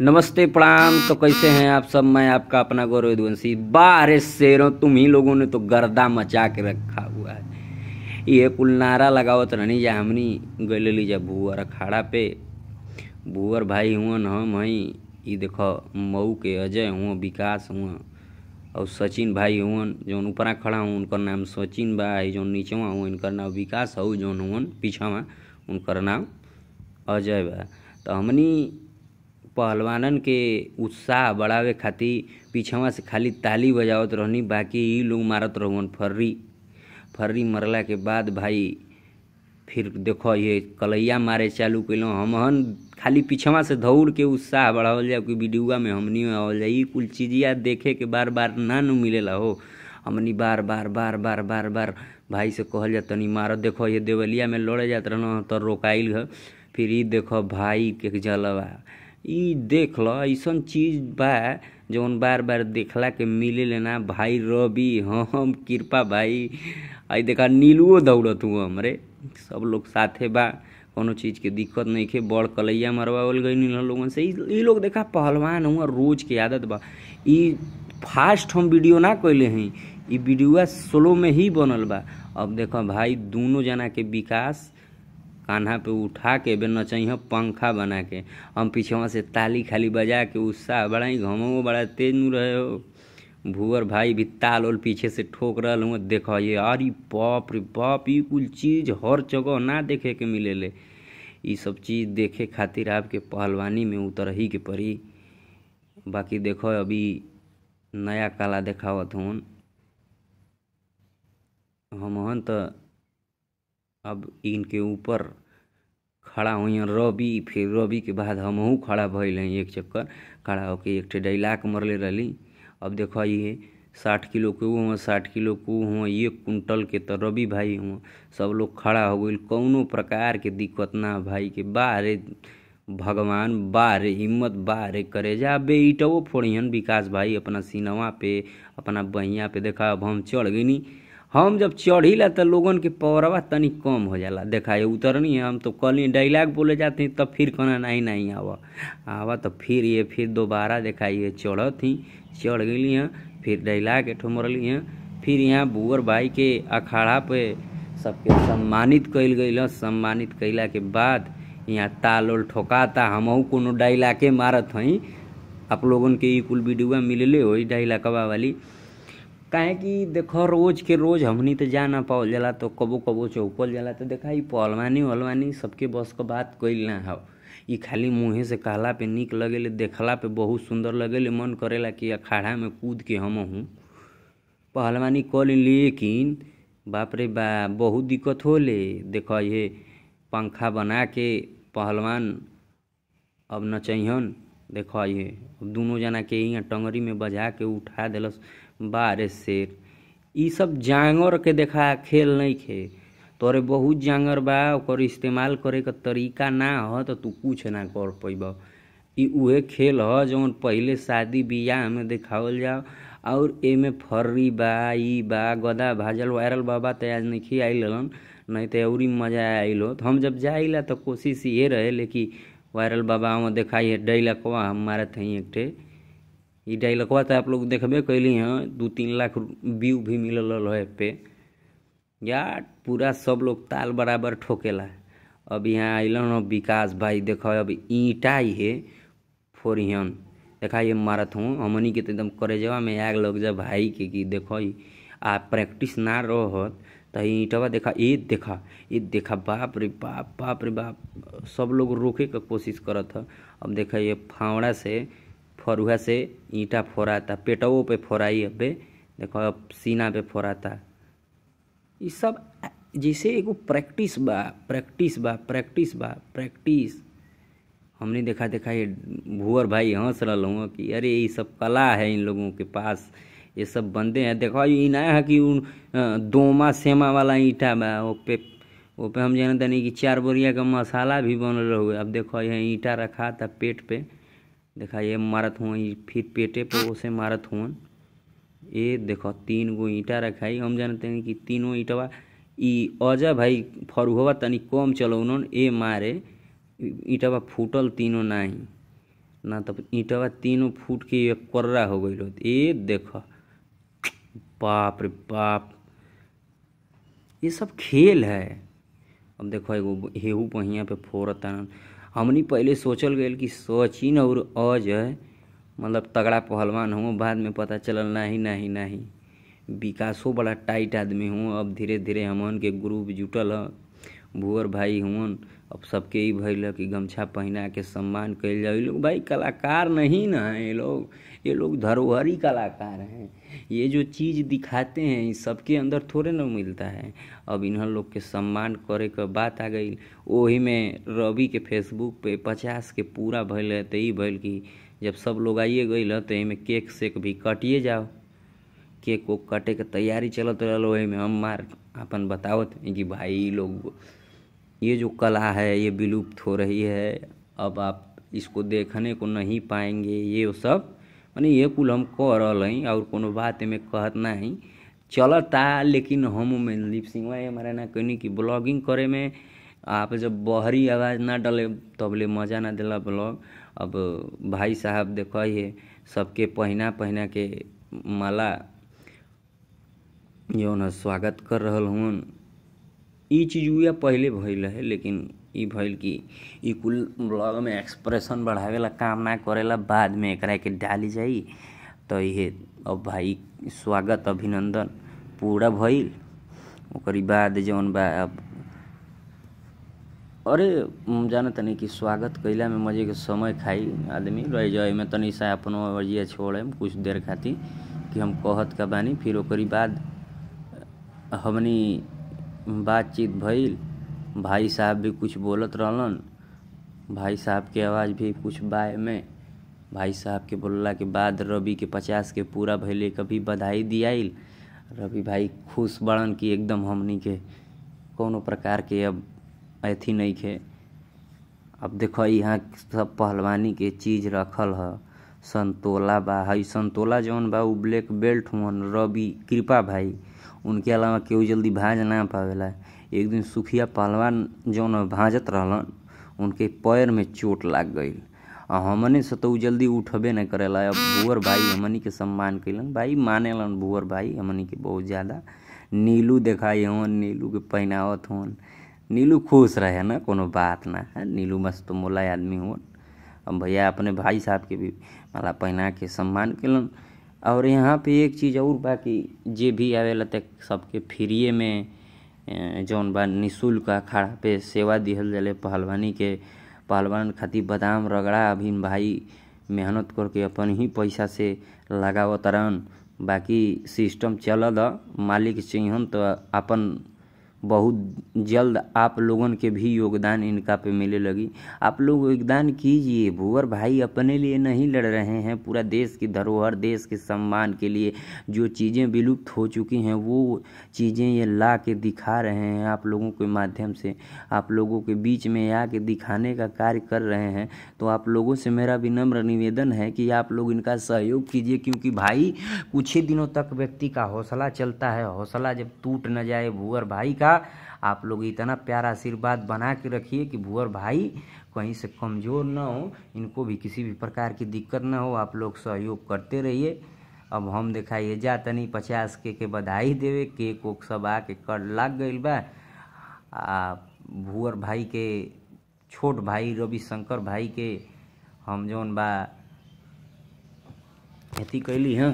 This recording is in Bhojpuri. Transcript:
नमस्ते प्रणाम। तो कैसे हैं आप सब? मैं आपका अपना गौरव यदुवंशी। बारे शेरों, तुम ही लोगों ने तो गर्दा मचा के रखा हुआ है। ये कुल नारा लगावत रहनी जा, हमनी गए ली जा भुअर अखाड़ा पे। भुअर भाई हुअन, हम हई। ई देखो मऊ के अजय हुआ, विकास हुआ और सचिन भाई हुअन। जौन ऊपरा खड़ा हूँ उनकर नाम सचिन बा, जौन नीचवा हुआ इनकर नाम विकास हौ, जौन हुअन पीछवा उनकर नाम अजय बा। तो हमनी पहलवानन के उत्साह बढ़ावे खातिर पीछवा से खाली ताली बजावत रहनी, बाकी ई लोग मारत रहुअन फर्री। फर्री मरला के बाद भाई फिर देखो ये कलैया मारे चालू कैलों। हमहन खाली पीछवा से दौड़ के उत्साह बढ़ावल जाए कि वीडियोआ में हमनी आवल जाए। ई कुल चीजिया देखे के बार बार ना नु मिलेला हो। हमनी बार बार बार बार बार बार भाई से कहल जा तनी मारो। देखो ये देवलिया में लड़े जात रहन तो रोकाइल ह। फिर ई देखो भाई के जलवा, ई देख ल ऐसन चीज बा जौन बार बार देखला के मिले लेना। भाई रवि, हम कृपा भाई, आई देखा नीलुओ दौड़त हुआ हमरे, सब लोग साथे बा, कोनो चीज़ के दिक्कत नहीं खे। बड़ कलैया मरवावल गई लोगन से। ई लोग देखा पहलवान हुआ, रोज के आदत बा। ई फास्ट हम वीडियो ना कैले हैं, ई वीडियोआ स्लो में ही बनल बा। अब देखो भाई दोनों जना के विकास कान्हा पे उठा के बे नचैह पंखा बना के। हम पीछवा से ताली खाली बजा के उत्साह बढ़ाई। घमो बड़ा तेज नु रहे हो। भुअर भाई भी ताल ओल पीछे से ठोक रहा हूँ। देखो ये अरे बाप रे बाप, ये कुल चीज़ हर जगह ना देखे के मिलेले। ये सब चीज़ देखे खातिर आपके पहलवानी में उतर ही के पड़ी। बाकी देखो अभी नया कला देखावत हूँ हमहन। तो अब इनके ऊपर खड़ा हुई रवि, फिर रवि के बाद हमहू खड़ा भइल हैं। एक चक्कर खड़ा होके एक ठे डायलॉग मरले रहली। अब देखो ये 60 किलो के वो हुआ, 60 किलो के वो हुआ, 1 कुंटल के तो रवि भाई हुआ। सब लोग खड़ा हो गए, कौनो प्रकार के दिक्कत ना भाई के। बारे भगवान, बारे हिम्मत, बारे करे जा बे ईटवो फोड़िहन विकास भाई अपना सीनवा पे, अपना बहिया पे। देखा अब हम चढ़ गईनी। हम जब चढ़ीला तो लोगन के पौरवा तनी कम हो जाला। देखा ये उतरनी है, हम तो कल डायलॉग बोले जाते हैं तब फिर कहना नहीं नहीं आवा आवा, तो फिर ये फिर दोबारा देखा ये चढ़त ही चढ़ गई हैं। फिर डायलॉग एक मरली हैं। फिर यहाँ भुअर भाई के अखाड़ा पे सबके सम्मानित कइल गइल। सम्मानित कैला के बाद यहाँ ताल ओल ठोकाता। हमहू कोनो डायलॉगे मारत हई। आप लोगन के ई कुल वीडियोआ मिलले होई डायलॉगवा वाली। काहे कि देखो रोज के रोज हमनी तो जा ना पावल जाला, तो कबो कबो चौपल जाला। तो देखा ई पहलवानी वहलवानी सबके बस के बात कइल ना हो। ई खाली मुँहे से कहला पे निक लगेले, देखला पे बहुत सुंदर लगेले, मन करेला कि अखाड़ा में कूद के हमहू पहलवानी कर ली। लेकिन बाप रे बा बहुत दिक्कत होले। देखो ये पंखा बना के पहलवान अब नचैहन। देखो ये अब दोनों जना के यहाँ टंगरी में बजा के उठा दिलस। बारे शेर, ई सब जांगर के देखा खेल नहीं खे। तोरे बहुत जांगर बा, ओकर इस्तेमाल करे के तरीका ना हो तो तू कुछ ना कर पैब। ई उहे खेल ह जौन पहले शादी बियाह में देखावल जाओ। और एमे फर्री बा, ई बा, गदा भाजल वायरल बाबा तो आज नहीं आइल रहन, नहीं तो और मजा आइल हो। हम जब जाइला तो कोशिश ये रहे लेकिन वायरल बाबा हम देखाई है डायलॉगवा हम मारत हई एक ठे। ई डायलॉगवा तो आप लोग देखबे कैली हैं, 2-3 लाख व्यू भी मिलल है पे। यार पूरा सब लोग ताल बराबर ठोकेला। अब यहाँ आइलन विकास भाई, देखो अब ईंटा ही फोरिहन। देखा ये मारत हूँ हमनी के तो एकदम करेजवा में आग लग जा भाई के कि देखो आ प्रैक्टिस ना रहत तो ईंटवा देखा, ये देखा, ये देखा, बाप रे बाप, बाप रे बाप। सब लोग रोके के कोशिश करत ह। अब देखा ये फावड़ा से फरुहा से ईंटा फोड़ाता, पेटवो पे फोड़ाई अबे देखो अब सीना पे फोड़ाता। ये सब जैसे एगो प्रैक्टिस बा, प्रैक्टिस बा, प्रैक्टिस बा, प्रैक्टिस। हमने देखा देखा ये भुअर भाई हंस रहा हूँ कि अरे ये सब कला है इन लोगों के पास, ये सब बंदे हैं। देखो ये नया है कि उन दोमा सेमा वाला ईंटा बा, वो पे हम जानते नहीं कि 4 बोरिया का मसाला भी बनल हुए। अब देखो यह ईंटा रखा था पेट पे, देखा ये मारत हुआ, फिर पेटे पे उसे मारत हुआ। ये देखो 3 गो ईंटा रखाई, हम जानते हैं कि तीनों ईंटवा ई अजय भाई फरुहवा तनी कम चलौन, ए मारे ईंटवा फूटल तीनों नहीं। ना तब ईंटवा तीनों फूट के एक कर्रा हो गईल होत। ए देख बाप रे बाप, ये सब खेल है। अब देखो एगो हेहू पहिया पे फोड़ता। हमनी पहले सोचल गईल कि सचिन और अजय मतलब तगड़ा पहलवान हों, बाद में पता चलल नहीं नहीं नहीं, विकासो बड़ा टाइट आदमी हूँ। अब धीरे धीरे हमन के ग्रुप जुटल ह, भुअर भाई हुअन। अब सबके ई भइल ह कि गमछा पहिना के सम्मान कइल जाए। लोग भाई कलाकार नहीं ना है ये लोग, ये लोग धरोहरी कलाकार हैं। ये जो चीज़ दिखाते हैं ये सबके अंदर थोड़े ना मिलता है। अब इन्हन लोग के सम्मान करे के बात आ गई। ओही में रवि के फेसबुक पे 50 के पूरा भइल है, तो ई भइल कि जब सब लोग आइए गइल ह तो एहिमे केक सेक भी कटिए जाओ। केक ओक काटे के तैयारी चलत रहल। ओही में हम मार अपन बतावत कि भाई लोग ये जो कला है ये विलुप्त हो रही है, अब आप इसको देखने को नहीं पाएंगे, ये सब माने ये कुल हम कह रहल हई और कोनो बात में कहत नहीं चलता। लेकिन हम मनदीप सिंह हमारा ना कहनी कि ब्लॉगिंग करे में आप जब बहरी आवाज़ ना डले तबले मज़ा ना दिला ब्लॉग। अब भाई साहब देखो ये सबके पहिना पहिना के माला जौन स्वागत कर रहल हूँ। ई चीज़ उया पहले भइल है, लेकिन ई भइल कि ई कुल ब्लॉग में एक्सप्रेशन बढ़ावेला काम ना करेला, बाद में एकरा के डाली जाई। तो ये अब भाई स्वागत अभिनंदन पूरा भइल। ओकरी बाद जौन बा अब अरे जाना तनी कि स्वागत कैला में मजे के समय खाई आदमी रह जाए में तनी सा अपनो अर्जिया छोड़े कुछ देर खातिर कि हम कहत का बानी। फिर ओकरी बाद हमनी बातचीत भइल, भाई साहब भी कुछ बोलत रहलन, भाई साहब के आवाज़ भी कुछ बाय में। भाई साहब के बोलला के बाद रवि के 50 के पूरा भइले कभी बधाई दियाइल। रवि भाई खुश बड़न कि एकदम हमनी के कोनो प्रकार के अब अथी नहीं खे। अब देखो यहाँ सब पहलवानी के चीज़ रखल ह, संतोला बा हई संतोला जौन बा उ ब्लैक बेल्ट हुअन रवि कृपा भाई, उनके अलावा केहू जल्दी भाज ना पावेला। एक दिन सुखिया पहलवान जौन भाजत रहलन उनके पैर में चोट लाग गई आ हमने से तो उ जल्दी उठबे नहीं करेला। अब भुअर भाई हमनी के सम्मान कैलन, भाई मानेलन भुअर भाई हमनी के बहुत ज़्यादा। नीलू देखाई हन, नीलू के पहनावत हन, नीलू खुश रहे ना, कोनो बात ना है। नीलू मस्त मोला आदमी हुअन। अब भैया अपने भाई साहब के भी माला पहना के सम्मान कैलन। और यहाँ पे एक चीज़ और बाकी जे भी आवेला त सबके फ्रीए में जौन बा निःशुल्क अखाड़ा पे सेवा दिहल जाले पहलवानी के। पहलवान खातिर बादाम रगड़ा अभी भाई मेहनत करके अपन ही पैसा से लगावत रहन। बाकी सिस्टम चलद, मालिक चाहिए तो अपन बहुत जल्द आप लोगन के भी योगदान इनका पे मिले लगी। आप लोग योगदान कीजिए। भुअर भाई अपने लिए नहीं लड़ रहे हैं, पूरा देश की धरोहर, देश के सम्मान के लिए जो चीज़ें विलुप्त हो चुकी हैं वो चीज़ें ये ला के दिखा रहे हैं आप लोगों के माध्यम से, आप लोगों के बीच में आके दिखाने का कार्य कर रहे हैं। तो आप लोगों से मेरा विनम्र निवेदन है कि आप लोग इनका सहयोग कीजिए, क्योंकि भाई कुछ ही दिनों तक व्यक्ति का हौसला चलता है, हौसला जब टूट न जाए भुअर भाई का। आप लोग इतना प्यारा आशीर्वाद बना के रखिए कि भुअर भाई कहीं से कमज़ोर ना हो, इनको भी किसी भी प्रकार की दिक्कत ना हो। आप लोग सहयोग करते रहिए। अब हम देखाइए जा तनी 50 के बधाई देवे, केक ओक सब आके कर लाग गइल बा। आ भुअर भाई के छोट भाई रविशंकर भाई के हम जौन बा अथी कैली हँ।